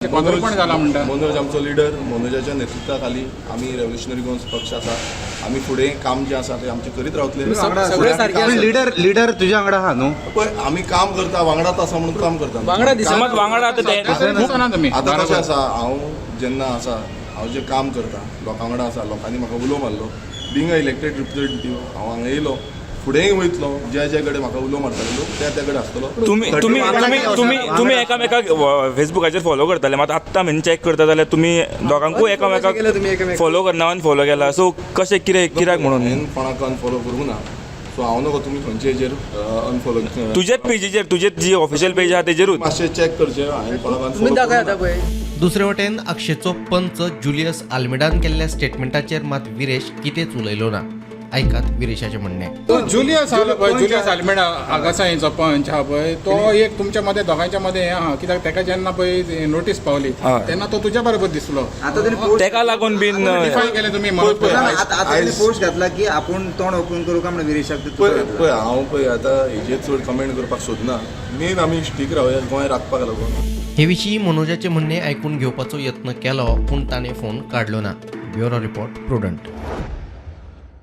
कोदरपण जाला म्हणटा. मनोज आमचो लिडर. मनोजाच्या नेतृत्वाखाली आमी रेव्होल्युशनरी गोवन्स पक्ष आसा. आमी फुडें काम जें आसा तें आमचें करीत रावतले. सगळे सारके पण लिडर लिडर तुज्या वांगडा आहा न्हू? पळय, आमी काम करता, वांगडाच आसा म्हणून काम करता. वांगडा दिसना. समज वांगडा आतां ते दिसना तुमी. आतां कशें आसा, हांव जेन्ना आसा, हांव जें काम करता लोकां वांगडा आसा, लोकांनी म्हाका उलो मारलो. बिंग अ इलेक्टेड रिप्रेझेंटेटीव हांव हांगा येयलो, फुडेंय वयतलो. ज्या ज्या कडेन म्हाका उलो मारतले लोक, त्या त्या कडेन आसतलो. तुमी तुमी तुमी तुमी तुमी एकामेकाक फेसबुकाचेर फॉलो करताले, मात आत्तां म्हणजे चॅक करता जाल्यार तुमी दोगांकूय केलं तुम्ही एकामेकाक एकामेकाक? फॉलो करना, अनफॉलो केला. सो कशें कितें, कित्याक म्हणून? हांवें कोणाक अनफॉलो करूंक ना. सो हांव नको तुमी खंयचे हेजेर अनफॉलो. तुजेच पेजीचेर, तुजेच जी ऑफिशियल पेज आहा तेजेरूच. मातशें चॅक करचें, हांवें कोणाक तुमी अनफॉलो दाखय करूंक आतां ना. पळय. दुसरे वटेन आक्षेचो पंच जुलियस आल्मेडान केल्ल्या स्टेटमेंटाचेर मात विरेश कितेंच उलयलो ना. आयकात विरेशाचें म्हणणें. तो जुलियस आसलो पळय, जुलियस आल्मेडा आगासाईचो पंच आहा पळय, तो एक तुमच्या मदें, दोगांयच्या मदें हें आहा. कित्याक तेका जेन्ना पळय नोटीस पावली तेन्ना तो तुज्या बरोबर दिसलो. आता त्यांनी पोस्ट तेका लागून बीन डिफाय केलें तुमी मनोज. पळय, ना, आता आता त्यांनी आयज- पोस्ट घातला की आपूण तोंड ओपन करू का म्हणून विरेशाक ते पळय तुका घातला. पळय, हांव पळय आतां हेजेर चड कमेंट करपाक सोदना. मेन आमी स्टीक रावया गोंय राखपाक लागून. हे विशीं मनोजाचें म्हणणें आयकून घेवपाचो यत्न केलो, पूण ताणें फोन काडलो ना. Bureau report, Prudent.